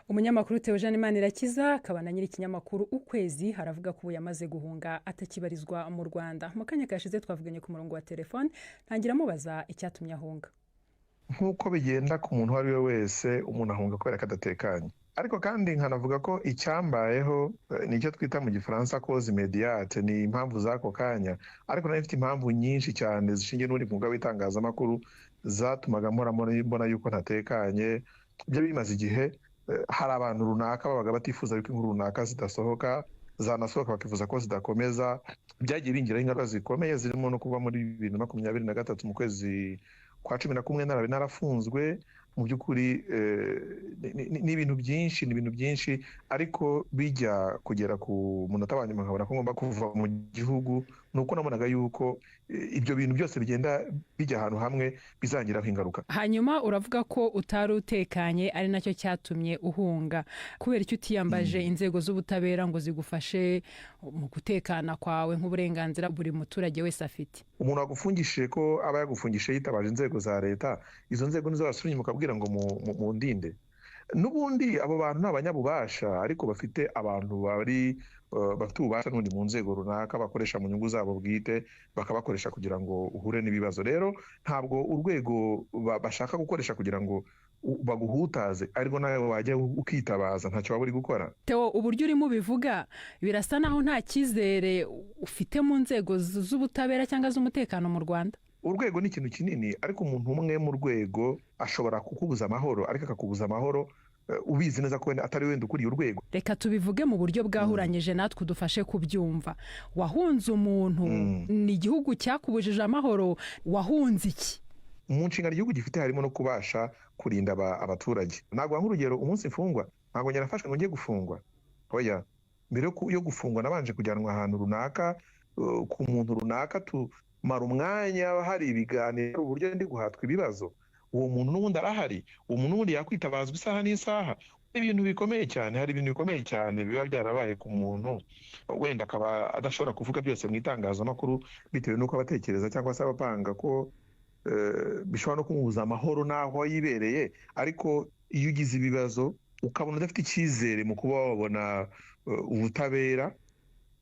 Umunyamakuru Theogene Manirakiza akaba na nyiri ikinyamakuru Ukwezi aravuga ko ubu yamaze guhunga, atakibarizwa mu Rwanda. Mu kanya kashize twavuganye ku murongo wa telefone, ntangira amubaza icyatumye ahunga. Nk'uko bigenda ku muntu uwo ari we wese, umuntu ahunga kubera ko adatekanye. Ariko kandi nkanavuga ko icyambayeho nicyo twita mu Gifaransa cause immédiate, ni impamvu z'ako kanya. Ariko nayo ifite impamvu nyinshi cyane zishingiye n'ubundi mwuga w'itangazamakuru zatumaga mpora mbona yuko ntatekanye. Ibyo bimaze igihe, hari abantu runaka babaga batifuza yuko inkuru runaka zidasohoka, zanasohoka bakifuza ko zidakomeza. Byagiye bingiraho ingaruka zikomeye, zirimo no kuba muri 2023 mu kwezi kwa 11 narabe narafunzwe. Mu by'ukuri ni ibintu byinshi, ni ibintu byinshi, ariko bijya kugera ku munota wa nyuma nkabona ko ngomba kuva mu gihugu, ni uko nabonaga yuko ibyo bintu byose bigenda bijya ahantu hamwe bizangiraho ingaruka. Hanyuma uravuga ko utari utekanye, ari nacyo cyatumye uhunga. Kubera icyo utiyambaje inzego z'ubutabera ngo zigufashe mu gutekana kwawe, nk'uburenganzira buri muturage wese afite? Umuntu wagufungishije, ko aba yagufungishije yitabaje inzego za leta, izo nzego nizo wasubira inyuma ukabwira ngo mundinde? N'ubundi abo bantu ni abanyabubasha, ariko bafite abantu bari bafite ububasha n'ubundi mu nzego runaka bakoresha mu nyungu zabo bwite, bakabakoresha kugira ngo uhure n'ibibazo. Rero ntabwo urwego bashaka gukoresha kugira ngo baguhutaze ariko nawe wajya ukitabaza, ntacyo waba uri gukora. Theo, uburyo urimo ubivuga birasa naho nta cyizere ufite mu nzego z'ubutabera cyangwa z'umutekano mu Rwanda. Urwego ni ikintu kinini, ariko umuntu umwe mu rwego ashobora kukubuza amahoro, ariko akakubuza amahoro ubizi neza ko wenda atari wenda ukuriye urwego. Reka tubivuge mu buryo bwahuranyije, natwe udufashe kubyumva. Wahunze umuntu, ni igihugu cyakubujije amahoro? Wahunze iki? Mu nshingano igihugu gifite harimo no kubasha kurinda abaturage. Ntabwo, nk'urugero, umunsi mfungwa, ntabwo narafashwe ngo njye gufungwa, oya. Mbere yo gufungwa nabanje kujyanwa ahantu runaka, ku muntu runaka, tumara umwanya hari ibiganiro, uburyo ndi guhatwa ibibazo. Uwo muntu n'ubundi arahari, uwo muntu n'ubundi yakwitabazwa isaha n'isaha. Ibintu bikomeye cyane, hari ibintu bikomeye cyane biba byarabaye ku muntu, wenda akaba adashobora kuvuga byose mu itangazamakuru bitewe n'uko aba atekereza cyangwa se aba apanga ko bishobora no kumubuza amahoro n'aho yibereye. Ariko iyo ugize ibibazo ukabona udafite icyizere mu kuba wabona ubutabera,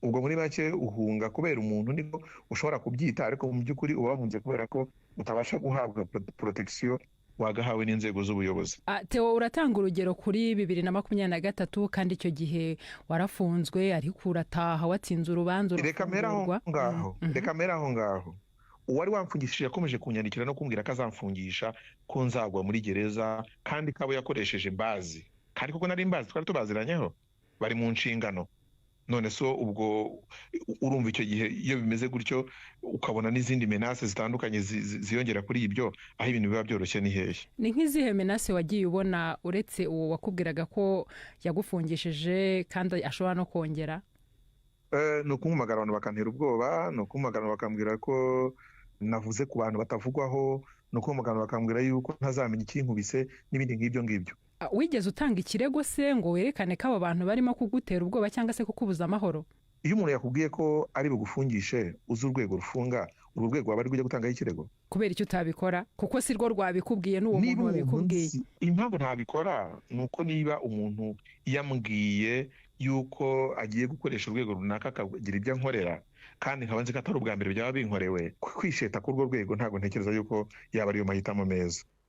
ubwo muri make uhunga kubera umuntu, niko ushobora kubyita, ariko mu by'ukuri uba wahunze kubera ko utabasha guhabwa protection wagahawe n'inzego z'ubuyobozi. Theo, uratanga urugero kuri 2023, kandi icyo gihe warafunzwe ariko urataha, watsinze urubanza, Reka mpere aho urafungurwa. ngaho. Reka mpere aho ngaho. Uwari wamfungishije yakomeje kunyandikira no kumbwira ko azamfungisha, ko nzagwa muri gereza, kandi ko abo yakoresheje mbazi, kandi koko nari mbazi, twari tubaziranyeho, bari mu nshingano. None so ubwo urumva icyo gihe iyo bimeze gutyo, ukabona n'izindi menaces zitandukanye ziyongera kuri ibyo, aho ibintu biba byoroshye ni hehe? Ni nk'izihe menaces wagiye ubona, uretse uwo wakubwiraga ko yagufungishije kandi ashobora no kongera? Ni ukumpamagara abantu bakantera ubwoba, ni ukumpamagara abantu bakambwira ko navuze ku bantu batavugwaho, ni ukumpamagara abantu bakambwira yuko ntazamenya ikinkubise n'ibindi nk'ibyo ngibyo. Wigeze utanga ikirego se ngo werekane ko abo bantu barimo kugutera ubwoba cyangwa se kukubuza amahoro? Iyo umuntu yakubwiye ko ari bugufungishe, uzi urwego rufunga, urwo rwego waba ari rujya gutangaho ikirego? Kubera icyo utabikora? Kuko si rwo rwabikubwiye, n'uwo Niba muntu umuntu wabikubwiye. Impamvu ntabikora ni uko niba umuntu yambwiye yuko agiye gukoresha urwego runaka akagira ibyo ankorera, kandi nkaba nzi ko atari ubwa mbere byaba binkorewe, kwisheta k'urwo rwego ntabwo ntekereza yuko yaba ariyo mahitamo meza.